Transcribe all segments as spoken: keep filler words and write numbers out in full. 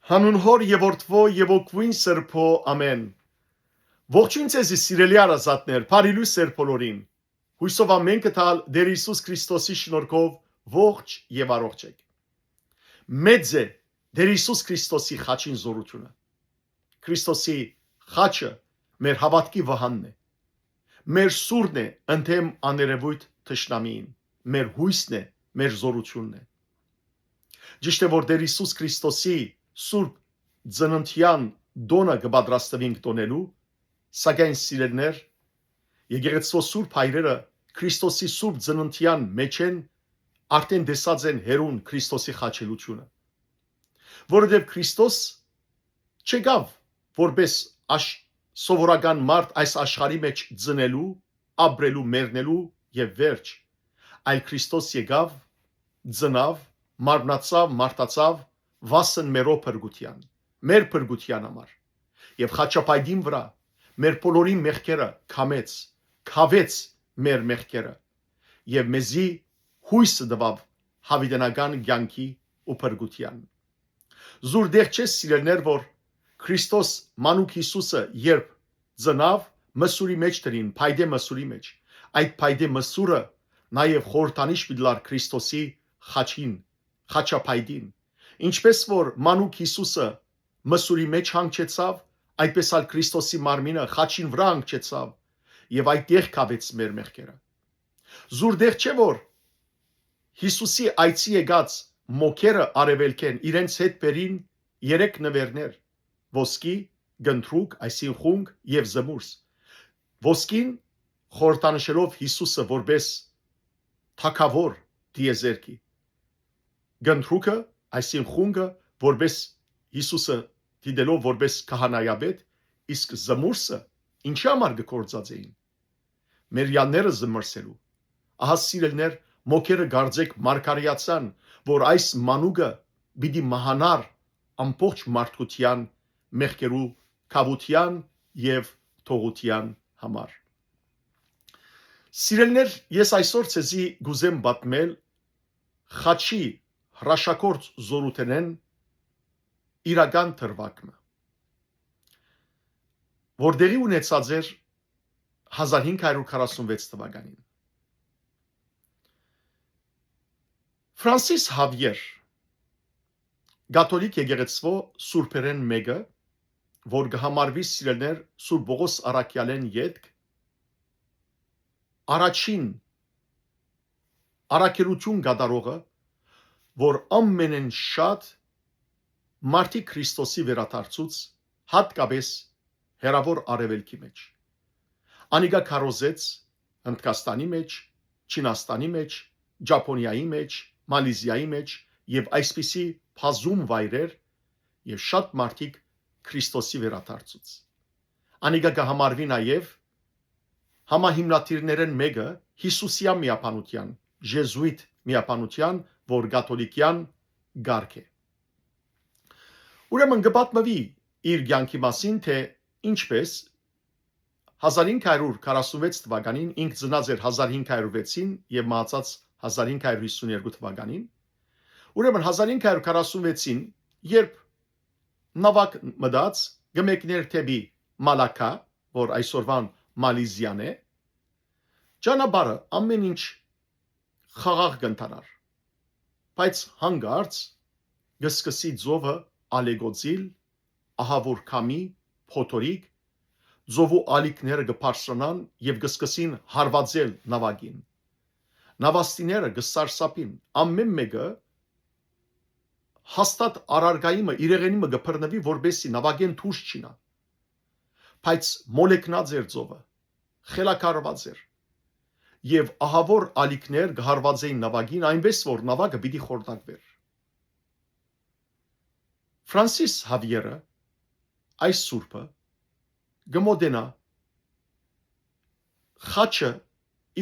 Հանուն Հօր եւ Որդւոյ եւ Հոգւոյն Սրբոյ, ամէն։ Ողջոյն ձեզի, սիրելի հարազատներ, բարի լոյս ձեր բոլորին։ Յոյսով ամէնքը տալ Տէր Յիսուս Քրիստոսի շնորհքով ողջ եւ առողջ էք։ Մեծ է Տէր Յիսուս Քրիստոսի խաչին զօրութիւնը։ Քրիստոսի խաչը մեր հաւատքի վահանն է։ Մեր սուրն է ընդդէմ աներեւոյթ թշնամիին, մեր յոյսն է, մեր զօրութիւնն է։ Ճիշդ է, որ Տէր Յիսուս Քրիստոսի սուրբ ծննդեան տօնը կը պատրաստուինք տօնելու, սակայն, սիրելիներ, եկեղեցւոյ սուրբ հայրերը Քրիստոսի սուրբ ծննդեան մէջէն արդէն տեսած են հեռուն Քրիստոսի խաչելութիւնը, որովհետեւ Քրիստոս չեկաւ որպէս աշ-, սովորական մարդ այս աշխարհի մէջ ծնելու, ապրելու, մեռնելու եւ վերջ, այլ Քրիստոս եկաւ, ծնաւ, մարմնացաւ, մարդացաւ վասն մերոյ փրկութեան, մեր փրկութեան համար։ Եւ խաչապայտին վրայ մեր բոլորին մեղքերը քամեց, քաւեց մեր մեղքերը եւ մեզի յոյսը տուաւ յաւիտենական կեանքի ու փրկութեան։ Զուր դեղ չէ, սիրելիներ, որ Քրիստոս մանուկ Յիսուսը երբ ծնաւ, մսուրի մէջ դրին, փայտե մսուրի մէջ։ Այդ փայտե մսուրը նաեւ խորհրդանիշ պիտի լար Քրիստոսի խաչին, խաչապայտին։ Ինչպէս որ մանուկ Յիսուսը մսուրի մէջ հանգչեցաւ, այդպէս ալ Քրիստոսի մարմինը խաչին վրայ հանգչեցաւ եւ այդտեղ քաւեց մեր մեղքերը։ Զուր դեղ չէ, որ Յիսուսի այցի եկած մոքերը արեւելքէն իրենց հետ բերին երեք նուէրներ՝ ոսկի, կնդրուկ, այսինքն խունկ, եւ զմուրս։ Ոսկին խորհրդանշելով Յիսուսը որպէս թագաւոր տիեզերքի, կնդրուկը, այսինքն խունկը, որպէս Յիսուսը դիտելով որպէս քահանայապետ, իսկ զմուրսը ինչի համար կը գործածէին։ Մեր յանները զմրսելու։ Ահա, սիրելիներ, մոքերը կարծեք մարգարեացան, որ այս մանուկը պիտի մահանար ամբողջ մարդկութեան մեղքերու քաւութեան եւ թողութեան համար։ Սիրելիներ, ես այսօր ձեզի կ'ուզեմ պատմել խաչի հրաշագործ զօրութենէն իրական դրուագ մը, որ տեղի ունեցած էր հազար հինգ հարյուր քառասունվեց թուականին։ Ֆրանսիս Հավիեր, կաթոլիկ եկեղեցւոյ սուրբերէն մէկը, որ կը համարուի, սիրելիներ, Սուրբ Պողոս առաքեալէն ետք, առաջին առաքելութիւն կատարողը, որ ամենէն շատ մարդիկ Քրիստոսի վերադարձուց, յատկապէս հեռաւոր արեւելքի մէջ։ Անիկա քարոզեց Հնդկաստանի մէջ, Չինաստանի մէջ, Ճապոնիայի մէջ, Մալիզիայի մէջ եւ այսպիսի բազում վայրեր, եւ շատ մարդիկ Քրիստոսի վերադարձուց։ Անիկա կը համարուի նաեւ համահիմնադիրներէն մէկը Յիսուսեան միաբանութեան, ժեզուիտ միաբանութեան, որ կաթոլիկեան կարգ է։ Ուրեմն կը պատմուի իր կեանքի մասին, թէ ինչպէս հազար հինգ հարյուր քառասունվեց թուականին, ինք ծնած էր հազար հինգ հարյուր վեցին եւ մահացած հազար հինգ հարյուր հիսուն երկու թուականին։ Ուրեմն հազար հինգ հարյուր քառասունվեցին, երբ նաւակ մտած, կը մեկներ դէպի Մալաքա, որ այսօրվան Մալիզիան է, ճանապարհը ամէն ինչ խաղաղ կ'ընթանար, բայց հանկարծ կը սկսի ծովը ալեկոծիլ, ահաւոր քամի, փոթորիկ, ծովու ալիքները կը բարձրանան եւ կը սկսին հարուածել նաւակին։ Նավաստիները կը սարսափին, ամէն մէկը հաստատ առարկայի մը, իրեղենի մը կը բռնուի, որպէսզի նավակէն դուրս չինայ։ Բայց մոլեգնած էր ծովը, խելագարուած էր, եւ ահաւոր ալիքներ կը հարուածէին նավակին, այնպէս որ նավակը պիտի խորտակուէր։ Ֆրանսիս Հավիերը, այս սուրբը, կը մոտենայ խաչը,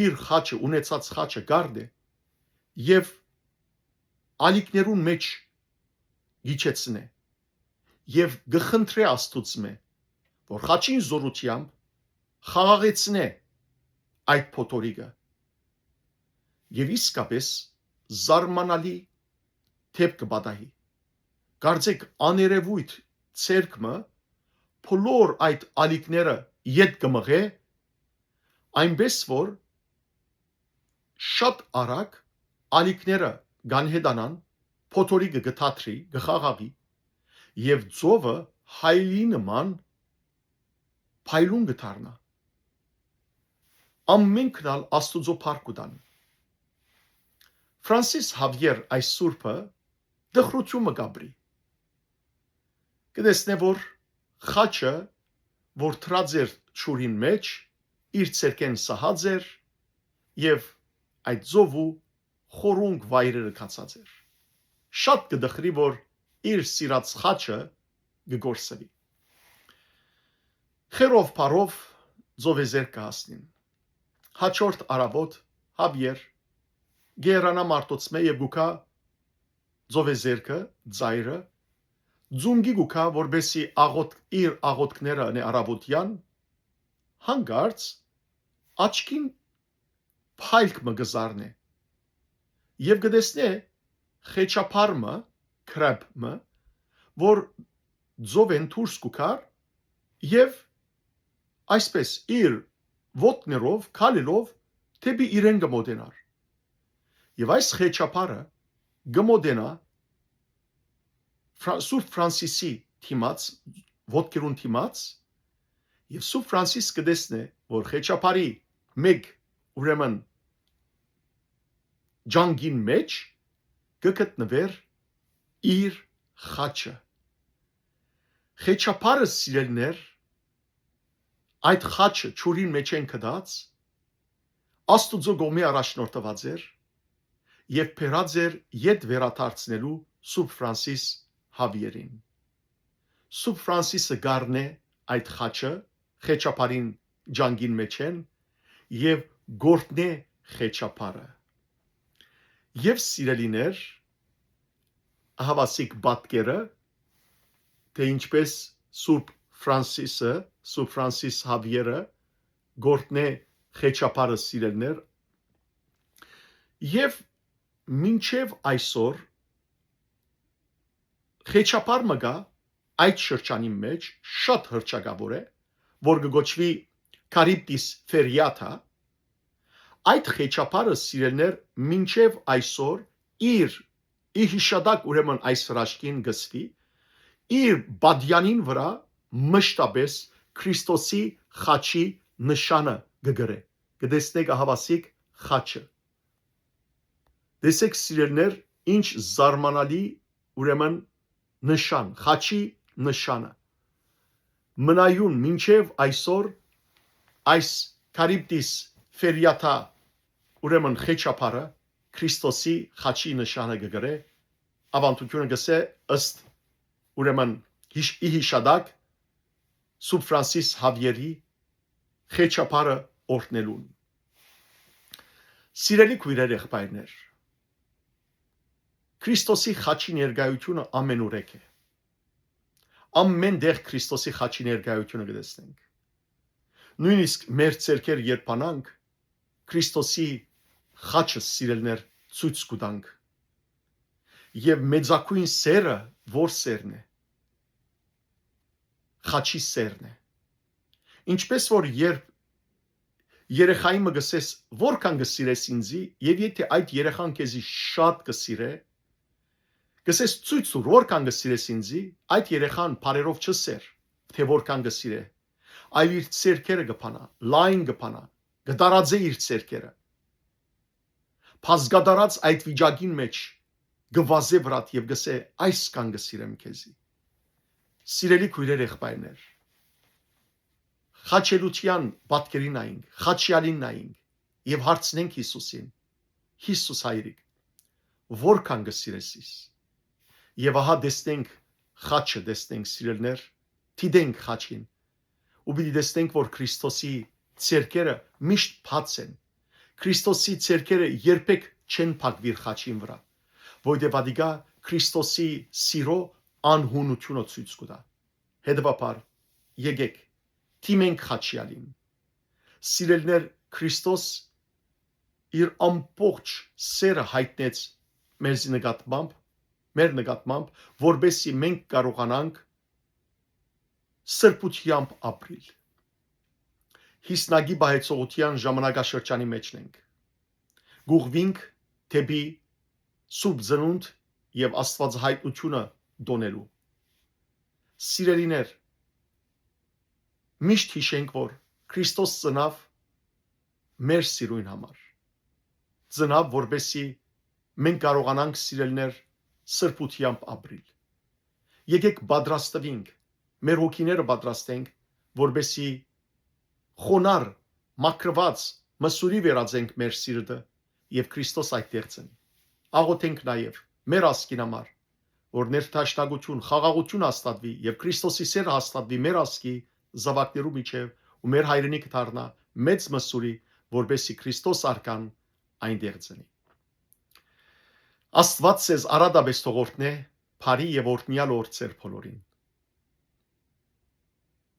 իր խաչը, ունեցած խաչը կ'առնէ եւ ալիքներուն մէջ գիջեցնէ եւ կը խնդրէ Աստուծմէ, որ խաչին զօրութեամբ խաղաղեցնէ այդ փոթորիկը։ Եւ իսկապէս զարմանալի դէպք կը պատահի։ կարծեք աներեւոյթ ձեռք մը բոլոր այդ ալիքները ետ կը մղէ, այնպէս որ շատ արագ ալիքները կ'անհետանան, փոթորիկը կը թատրի, կը խաղաղի, եւ ծովը հայլի նման փայլուն կը դառնայ։ Ամէնքն ալ Աստուծոյ փառք կու տան։ Ֆրանսիս Հավիեր այս սուրբը տխրութիւն մը կ'ապրի։ Կը տեսնէ, որ խաչը, որ դրած էր ջուրին մէջ, իր ձեռքէն սահած էր եւ այդ ծովու խորունկ վայրերը գացած էր։ Շատ կը տխրի, որ իր սիրած խաչը կը կորսուի։ Խերով փարով ծովեզերք կը հասնին։ Հաջորդ առաւօտ Հավիեր կ'երանայ մարդոցմէ եւ կու գայ ծովեզերքը, ծայրը, ծունկի կու գայ, որպէսզի աղօթ-, իր աղօթքները ընէ առաւօտեան, հանկարծ աչքին փայլք մը կը զարնէ եւ կը տեսնէ խեչափառ մը, crab մը, որ ծովէն դուրս կու գար եւ այսպէս իր ոտներով քալելով դէպի իրեն կը մօտենար։ Եւ այս խեչափառը կը մօտենայ Ֆրա-, Սուրբ Ֆրանսիսի դիմաց, ոտքերուն դիմաց, եւ Սուրբ Ֆրանսիս կը տեսնէ, որ խեչափառի մէկ, ուրեմն, ջանկին մէջ կը գտնուէր իր խաչը։ Խեչափառը, սիրելիներ, այդ խաչը ջուրին մէջէն գտած, Աստուծոյ կողմէ առաջնորդուած էր եւ բերած էր ետ վերադարձնելու Սուրբ Ֆրանսիս Հավիերին։ Սուրբ Ֆրանսիսը կ'առնէ այդ խաչը խեչափառին ջանկին մէջէն եւ կ'որհնէ խեչափառը։ Եւ, սիրելիներ, ահաւասիկ պատկերը, թէ ինչպէս Սուրբ Ֆրանսիսը, Սուրբ Ֆրանսիս Հավիերը կ'որհնէ խեչափառը, սիրելիներ, եւ մինչեւ այսօր խեչափառ մը կայ այդ շրջանին մէջ, շատ հռչակաւոր է, որ կը կոչուի Քարիպտիս Ֆերիաթա։ Այդ խեչափառը, սիրելիներ, մինչեւ այսօր իր, ի յիշատակ, ուրեմն, այս հրաշքին կը սուի, իր պատեանին վրայ մշտապէս Քրիստոսի խաչի նշանը կը կրէ։ Կը տեսնէք ահաւասիկ խաչը։ Տեսեք, սիրելիներ, ինչ զարմանալի, ուրեմն, նշան, խաչի նշանը։ Մնայուն մինչեւ այսօր այս Քարիպտիս Ֆերիաթա, ուրեմն, խեչափառը Քրիստոսի խաչի նշանը կը կրէ, աւանդութիւնը կ'ըսէ, ըստ, ուրեմն, յիշ-, ի յիշատակ Սուրբ Ֆրանսիս Հավիերի խեչափառը օրհնելուն։ Սիրելի քոյրեր, եղբայրներ, Քրիստոսի խաչի ներկայութիւնը ամենուրեք է։ Ամէն տեղ Քրիստոսի խաչի ներկայութիւնը կը տեսնենք։ Նոյնիսկ մեր ձեռքերը երբ բանանք, Քրիստոսի խաչը, սիրելիներ, ցոյց կու տանք։ Եւ մեծագոյն սէրը ո՞ր սէրն է։ Խաչի սէրն է։ Ինչպէս որ երբ երեխային մը կ'ըսես, "Որքան կը սիրես ինձի", եւ եթէ այդ երեխան քեզի շատ կը սիրէ, կ'ըսես, "Ցոյց տուր, որքան կը սիրես ինձի", այդ երեխան բառերով չի սեր, թէ որքան կը սիրէ, այլ իր ձեռքերը կը բանայ, լայն կը բանայ, կը տարածէ իր ձեռքերը, բազկատարած այդ վիճակին մէջ կը վազէ վրադ եւ կ'ըսէ, "Այսքան կը սիրեմ քեզի"։ Սիրելի քոյրեր, եղբայրներ, խաչելութեան պատկերին նայենք, խաչեալին նայենք եւ հարցնենք Յիսուսին, "Յիսուս հայրիկ, որքան կը սիրես ինձ"։ Եւ ահա տեսնենք խաչը, տեսնենք, սիրելիներ, դիտենք խաչին ու պիտի տեսնենք, որ Քրիստոսի ձեռքերը միշտ բաց են։ Քրիստոսի ձեռքերը երբեք չեն փակուիր խաչին վրայ, որտեղ ատիկա Քրիստոսի սիրո անհունութիւնը ցոյց կու տայ։ Հետեւաբար, եկեք, դիմենք խաչեալին։ Սիրելիներ, Քրիստոս իր ամբողջ սերը յայտնեց մեզի նկատմամբ մեր նկատմամբ, որպեսզի մենք կարողանանք սրբութեամբ ապրիլ։ Յիսնակի պահեցողութեան ժամանակաշրջանի մէջ ենք։ Կ'ուղղուինք դէպի Սուրբ Ծնունդ եւ Աստուածահայտնութիւնը տոնելու։ Սիրելիներ, միշտ յիշենք, որ Քրիստոս ծնաւ մեր սիրոյն համար։ Ծնաւ, որպեսզի մենք կարողանանք, սիրելիներ, սրբութեամբ ապրիլ։ Եկեք պատրաստվինք, մեր հոգիները պատրաստենք, որպեսզի խոնար, մաքրուած, մսուրի վերածենք մեր սիրտը եւ Քրիստոս այդտեղ ծնի։ Աղոթենք նաեւ մեր ազգին համար, որ ներդաշնակութիւն, խաղաղութիւն հաստատուի եւ Քրիստոսի սերը հաստատուի մեր ազգի զաւակներու միջեւ ու մեր հայրենիքը դառնայ մեծ մսուրի, որպեսզի Քրիստոս արքան այնտեղ ծնի։ Աստուած ձեզ առատապէս թող օրհնէ, բարի եւ օրհնեալ օր ձեր բոլորին։